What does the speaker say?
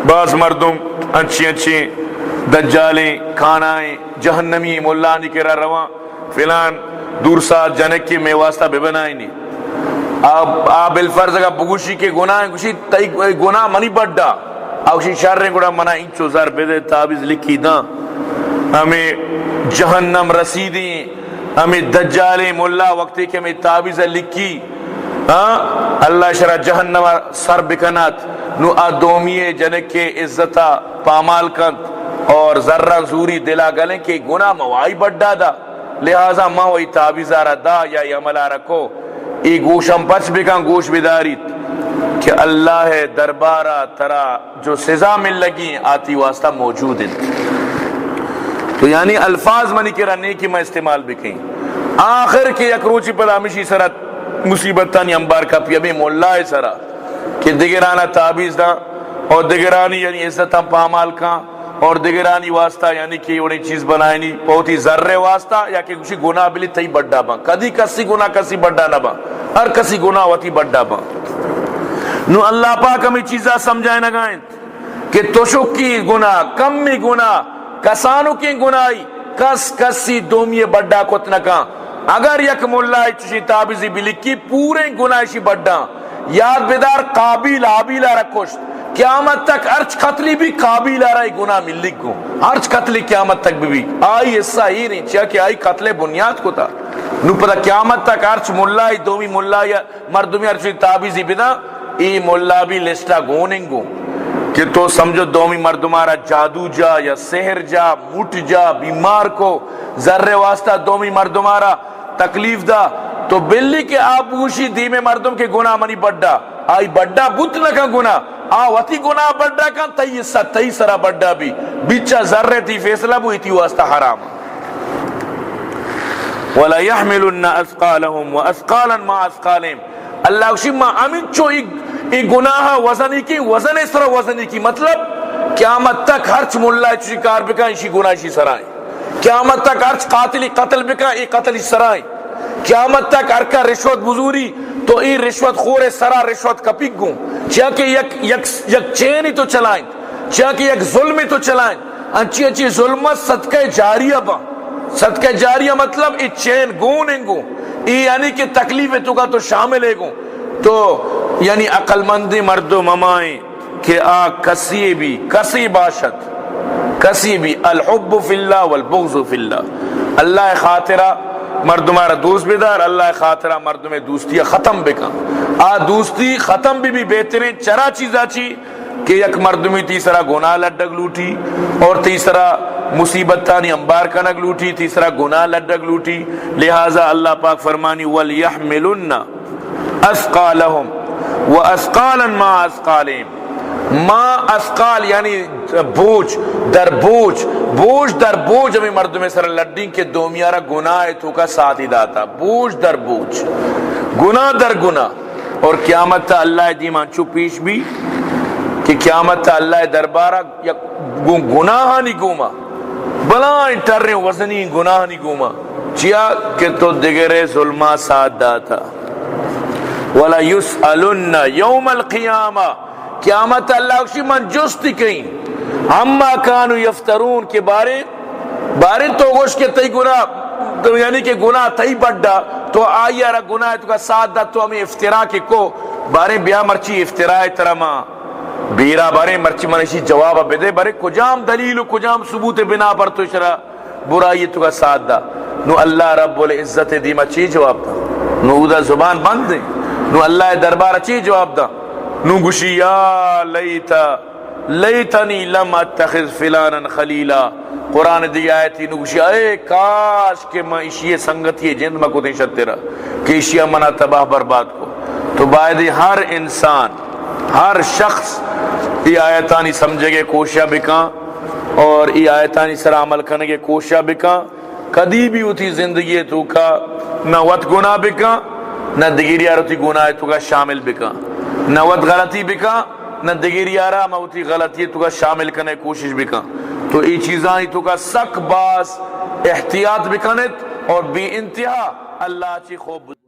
باز مردم انچیں انچیں دجالیں، کانائیں، جہنمی ملانی کرا رواں، فلان دور ساعت جنک کہ مئے واسطہ بہ بنائینی۔ آ، آ بالفرض اگاں بگوشی کہ گناہ، گوشی تئی گناہ منی بڈا، آ گوشی شر ایں، گڑا منا انچو زر بدے، تعویذ لکھی داں۔ ہمے جہنم رسیدیں، ہمے دجالیں ملا وقتے کہ ہمے تعویذ لکھی، ہاں، اللہ شرا جہنم سر بکنات، نو آ دومی جنک کہ عزتا پامال کنت اور زراں زوری دلا گلیں کہ گناہ موائی بڈا دا۔ لہذا ما وئی تعویذ آرا دا یا ای عمل آرا کو، ای گوشم پچ بکن، گوش بداریت کہ اللہ دربارا ترا جو سزا ملگی آتی واسطہ موجود انت۔ تو یعنی الفاظ منی کرا نیکی ما استعمال بکیں۔ آخر کہ یک روچی پدا ہمشی سرا مصیبتانی انبار کپی، ہمیں ملائے سرا کہ دگرانا تعویذ داں اور دگرانی یعنی عزتاں پامال کاں۔ اور دگرانی واسطہ یعنی کہ وڑیں چیز بنائینی، پہ وتی زر واسطہ، یا کہ گوشی گناہ بلی تئی بڈا باں۔ کدی کسی گناہ کسی بڈا نہ باں، ہر کسی گناہ وتی بڈا باں۔ نو اللہ پاک ہمیں چیزا سمجھائینگا انت کہ تشکی گناہ، کمی گناہ، کسانکیں گناہی کس کسی دومی بڈا کت نہ کاں۔ اگر یک ملائے چشیں تعویذی بلکی، پوریں گناہ اشی بڈاں۔ یاد بدار، قابیل ہابیل ء را کشت۔ قیامت تک ہرچ قتلی بی، قابیل ء را اے گناہ ملیگ گوں۔ ہرچ قتلی قیامت تک بہ بی، آئی حصہ ایر انت، چیا کہ آئی قتل ء بنیاد کتا۔ نو پدا قیامت تک ہرچ ملائے، دومی ملائے، مردمی ہرچی تعویذی بداں، اے ملا بی لسٹا گون انت گوں کہ تو سمجھو دومی مردمارا جادو جا یا سحر جا، مٹ جا، بیمار کو، زر واسطہ دومی مردمارا تکلیف دا، تو بلی کہ آ بگوشی دیمے مردم کہ گناہ منی بڈا، آئی بڈا بوت نہ کن گناہ، آ وتی گناہ بڈا کن، تئی حصہ تئی سرا بڈا بی، بچا زر تی فیصلہ بو، ایتی واسطہ حرام۔ ولا يحملن اثقالهم واثقالا مع اثقالهم۔ اللہ گوشی ما ہمینچو ای، ای گناہ وزنی کی، وزن سرا وزنی کی، مطلب قیامت تک ہرچ ملا چی کار بکن، اشی گناہ اشی سرائیں۔ قیامت تک ہرچ قاتلی قتل بکن، اے قتلی سرائیں۔ قیامت تک ہر کا رشوت بزوری، تو اے رشوت خور سرا رشوت کپیگ گوں۔ چیا کہ یک، یک، یک چینی تو چلائیں، چیا کہ یک ظلمی تو چلائیں۔ انچی انچی ظلم صدقہ جاریہ با۔ صدقہ جاریہ مطلب اے چین گون انگو۔ اے یعنی کہ تکلیف تو کا تو شامل ہے گوں۔ تو یعنی عقل مند مردم ہمائیں کہ آ کسی بی، کسی باشد، کسی بی، الحب فی اللہ والبغض فی اللہ۔ اللہ خاطرہ مردمارا دوست بدار، اللہ خاطرہ مردم دوستی ختم بکن۔ آ دوستی ختم بی بی بہترین چرا چیزا چی کہ یک مردمی تئی سرا گناہ لڈگ لوٹی اور تئی سرا مصیبتانی انبار کنگ لوٹی، تئی سرا گناہ لڈگ لوٹی۔ لہذا اللہ پاک فرمانی، ولیحملن اثقالهم واثقالا مع اثقالهم۔ ما اثقال یعنی بوجھ در بوجھ، بوجھ در بوجھ ہمیں مردم سر لڈیں کہ دومیارا گناہ تو کا ساتھ ہی داتا، بوجھ در بوجھ، گناہ در گناہ۔ اور قیامت تا اللہ دیما چو پیش بی کہ قیامت تا اللہ دربارا یک گوں گناہانی گوما، بلائیں ٹریں وزنی گناہانی گوما، چیا کہ تو دگرے ظلما ساتھ داتا۔ ولا یسألن یوم القیامہ، قیامت اللہ گوشی من جستی کئیں، عما کانوا یفترون، کہ باریں، باریں تو گوش کہ تئی گناہ، تو یعنی کہ گناہ تئی بڈا، تو آئی را گناہ تو کا ساتھ دا، تو ہمیں افترا کہ کو، باریں بیا مرچی افترا ترا ما بیرا، باریں مرچی من اشی جواب بدے، باریں کجام دلیل و کجام ثبوت بنا پر تو اشرا برائی تو کا ساتھ دا۔ نو اللہ رب العزت دیما چی جواب دا؟ نو اودا زبان بند ہے۔ نو اللہ دربار چی جواب دا؟ نو گوشی، یا لیت، لیتنی لم اتخذ فلانا خلیلا۔ قرآن دی آیتی نو گوشی، اے کاش کہ من اشی سنگتی جند مکوتیں شترا کہ اشیا منا تباہ برباد کو۔ تو باید ہر انسان، ہر شخص ای آیتانی سمجھگے کوشش بکاں اور ای آیتانی سر عمل کنگے کوشش بکاں۔ کدی بھی وتی زندگی توکا نہ وت گناہ بکاں، نہ دگری آر وتی گناہ توکا شامل بکاں، نہ وت غلطی بکاں، نہ دگری آرا ما وتی غلطی توکا شامل کنے کوشش بکاں۔ تو ای چیزاں توکا سک باز احتیاط بکنت اور بے انتہا اللہ چی خوف